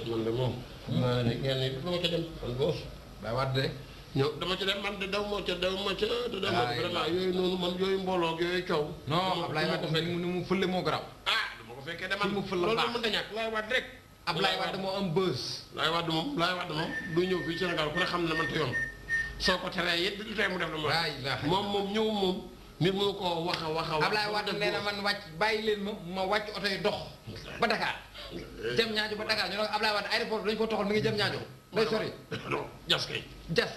man de moom. maa ne ngeen ni dama ca dem man boos. Baye Wade de. ñëw dama ci dem man de daw moo ca daw ma ca. te dem vraiment yooyu noonu man yooyu mbooloo ak yooyu coow. non Ablaye Wade ni mu fële moo garaaw. ah dama ko fekkee de man mu fël la baax loolu mën na ñàkk Ablaye Wade rek. Ablaye Wade moo am buzz. Ablaye Wade moom du ñëw fii Sénégal ku ne xam ne man te yoon soo ko teree it du tey mu def la moom ñëw moom nit mënu koo wax a wax a wax. Ablaye Wade nee na man wàcc bàyyi leen ma wàcc oto yi dox ba Dakar jëm ñaajo ba Dakar ñu ne Ablaye Wade aéroport dañu ko toxal mi ngi jëm ñaajo day sori. non jas kay. jas.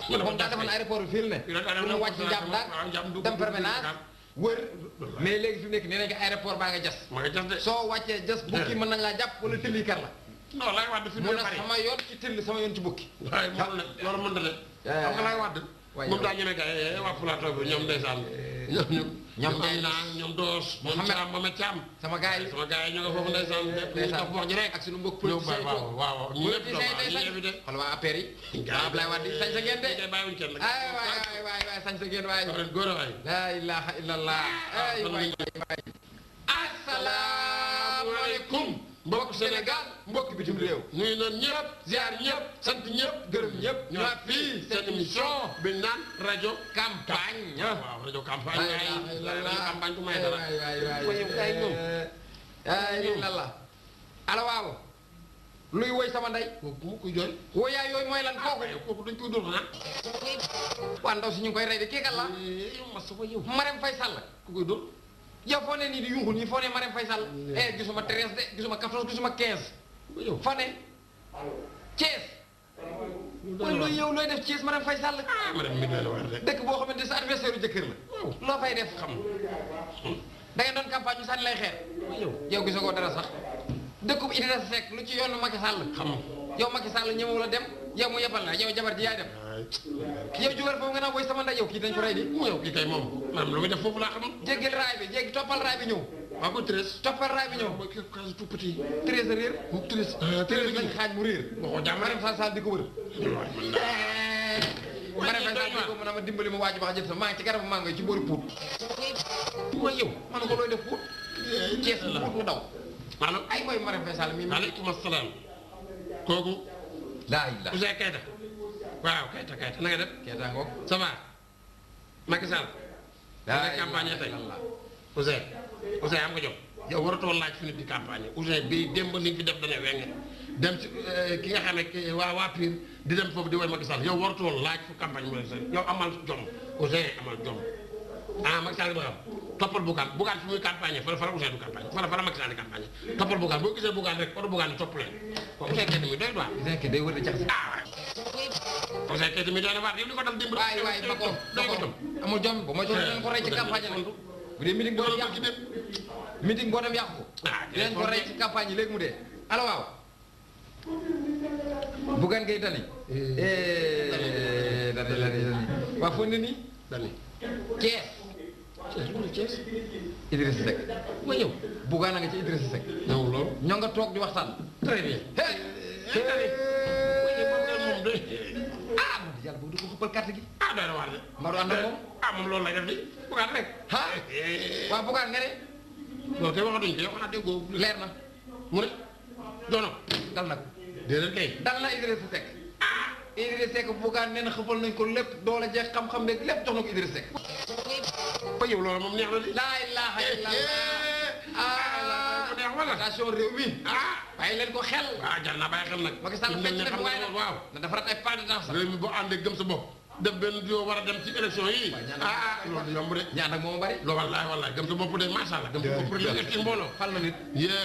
moom daa defoon aéroport bi fii ne. pour mu wàcc njàpp daal dem permanence wër mais léegi fi mu nekk nee nañ ko aéroport baa nga jas. ma nga jas de. soo wàccee jas bukki mën nañ laa jàpp wala tëlli kar la. non Ablaye Wade fi mu ne bari sama yoon ci tëll sama yoon ci bukki. waaye moom ne loolu mënta ne. xam nga Ablaye Wade. moom daa ñeme kay waa plateau bi ñoom ndeysaan. ñoom Amina ñoom Doos. moom Thiam Mohamed Thiam. sama gars yi ñu nga foofu ndeysaan. ndeysaan topp wax ji rek ak suñu mbokk politiciens yi toog. waaw ñu ñëpp xool waa APR yi. waa Ablaye Wade sañ sa ngeen de. bàyyiwuñ kenn nag. waay sañ sa ngeen waay. góor a waay. laa ilaha illallah. waay. asalaamaaleykum. mbokk Sénégal mbokk bitim réew. nuyu nañ ñëpp ziar ñëpp sant ñëpp gërëm ñëpp. ñu naan fii seen émission bi ñu naan rajo campagne. waaw rajo campagne. rajo campagne du may dara. waay lalla. ala waaw. luy woy sama ndey. kooku mu koy jooy. woyaay yooyu mooy lan kooku. kooku dañ koy dóor xanaa. waa ndaw si ñu ngi koy rey de kii kan la. Marème Faye Sall. ku koy dóor. yow foo ne nii di yungu nii foo ne Marème Faye Sall. gisuma 13 de gisuma 14 gisuma 15. foo ne. Thiès. wala looy yow looy def Thiès Marème Faye Sall. Marème mi doy la war rek. dëkk boo xamante sa adversaire u jëkkër la. loo fay def xam. da ngeen doon campagne ñu sànni lay xeer. yow gisoo ko dara sax. dëkkub Idrissa Seck lu ci yoonu Macky Sall. xam yow Macky Sall ñëwul la dem yow mu yebal la yow jabar ji yaay dem. yow jugal foofu nga naan woy sama ndey yow kii dañ ko rey di. yow kii kay moom maanaam lu muy def foofu laa xam. jéggil raay bi jéggi toppal raay bi ñëw. waaw ba 13. toppal raay bi ñëw. mooy kii kaas tout petit. 13 a réer. 13 lañ xaaj mu réer. waxoo jàmm Marème Faye Sall di ko wër. Marème Faye Sall di ko mën a ma dimbali ma waaju ba jël sa maa ngi ci garabu mango yi ci boori Pout. mooy yow man ko looy def Pout. Cees Pout mu daw. maanaam ay mooy Marème Faye Sall mi. maaleykum salaam. kooku. laa illah Ouzin Keita. waaw Keita na nga def. Keita ngoog. ça va. Macky Sall. daa campagne tey. Ouzin am nga jot. yow waratoo laaj fi nit di campagne Ouzin bii démb ni fi def dana weng dem ci ki nga xam ne waa Pire di dem foofu di woy Macky Sall yow waratoo laaj fu campagne mu ne yow amal jom Ouzin amal jom ah Macky Sall nga xam toppal Bougane fi muy campagne fa la Ouzin du campagne fa la Macky Sall di campagne toppal Bougane boo gisee Bougane rek oto Bougane topp leen Ouzin Keita mi doy waar. Ouzin Keita day wër di jaxase. Ouzin Keita mi doy na waar yow li ko dal démb. waay ba ko amul jom bu ma jox leen ko rey ci campagne la bu dee meeting boo dem yàqu meeting boo dem yàqu ko. leen ko rey ci campagne yi léegi mu dee allo waaw. Bougane Gueye Dany. Dany waa foo ne nii. Dany. Thiès. Thiès. Idrissa Seck. ma ñëw. Bougane a nga ci Idrissa Seck. ñëw loolu. ñoo nga toog di waxtaan. très bien. ah man yàlla boobu du ko xuppal carte gi. ah doy na waar de. Maodo ànd ak moom. ah moom loolu lay def di Bougane rek. ah waaw Bougane nga ne. loolu kay waxatuñ ko yow xanaa déggoo. leer na. mu ne. doono. dal na ko. déedéet kay. dal na Idrissa Seck. Idrissa Seck Bougane nee na xëppal nañ ko lépp doole jeex xam-xam beeg lépp jox na ko Idrissa Seck. ba yow loolu moom neex na di. laa ilaaha illallah. bu neex wala. attention réew mi. bàyyi leen ko xel. jar naa bàyyi xel nag. Macky Sall fecc na fi waaye nag waaw. na defaraat ay pas de danse. réew mi boo àndee gëm sa bopp. def benn duo war a dem ci élection yi. loolu yomb de. ñaan nag moom bari. loolu wallaay gëm sa bopp de macha allah. gëm sa bopp de nga ci mbooloo. fal na nit.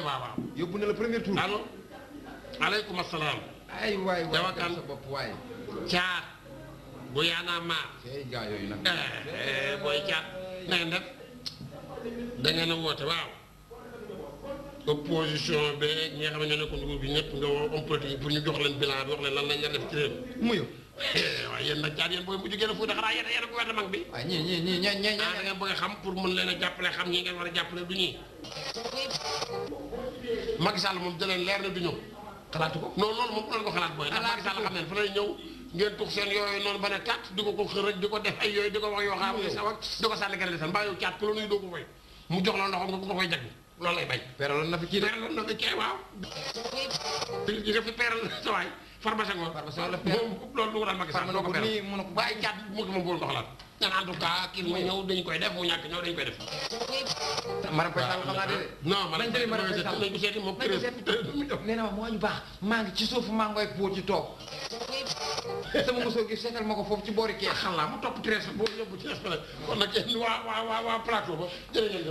waaw. yóbbu na la premier tour. allo. aleykum salaam. ay waay Jawakan sa bopp waay. caat. bu yaanaa maar. ay gaa yooyu nag. booy caat. na ngeen def. da ngeen a woote waaw. opposition beeg ñi nga xam ne ñoo nekkoon nguur bi ñëpp nga woo homme politique pour ñu jox leen bilan bi wax leen lan lañ leen def ci réew mu yow. waaye yéen nag caat yéen booy mujj génn Fuuta xanaa yéen a gouvernement bi. waaw ñii da ngeen bëgg a xam pour mën leen a jàppale xam ñi ngeen war a jàppale du ñii. Macky Sall moom daleen leer na du ñëw. xalaatu ko. non loolu moom bu leen ko xalaat booy. ndax Macky Sall xam ne fa lay ñëw ngeen tux seen yooyu noonu ba ne kat di ko xërëj di ko def ay yooyu di ko wax yoo xam ne sa wax di ko sànni gën a desal mbaa yow caat ku la nuyu doo ko fay mu jox la ndox nga koy jag loolu lay bañ. peraloon na fi kii de. peeral na fi kii waaw. li nga fi peeral sa waay Farba Senghor. Farba Senghor la peeral moom loolu du ko daal Macky Sall doo ko peeral. nii mun a ko waaye caat mu ma bul doxalaat. ñaan en tout cas kii mu ñëw dañu koy def mu ñàkk ñëw dañu koy def. Maram Faye Sall xam naa de. non nañ jëli Maram Faye Sall nañ ko seeti moom nee na ma moo ñu baax maa ngi ci suufu maa ngoy pour ci toog sama mosoo gi seetal ma ko foofu ci boori kee xam laa mu topp treize boo yóbbu ci espèce kon nag waa plateau ba jërë ngeen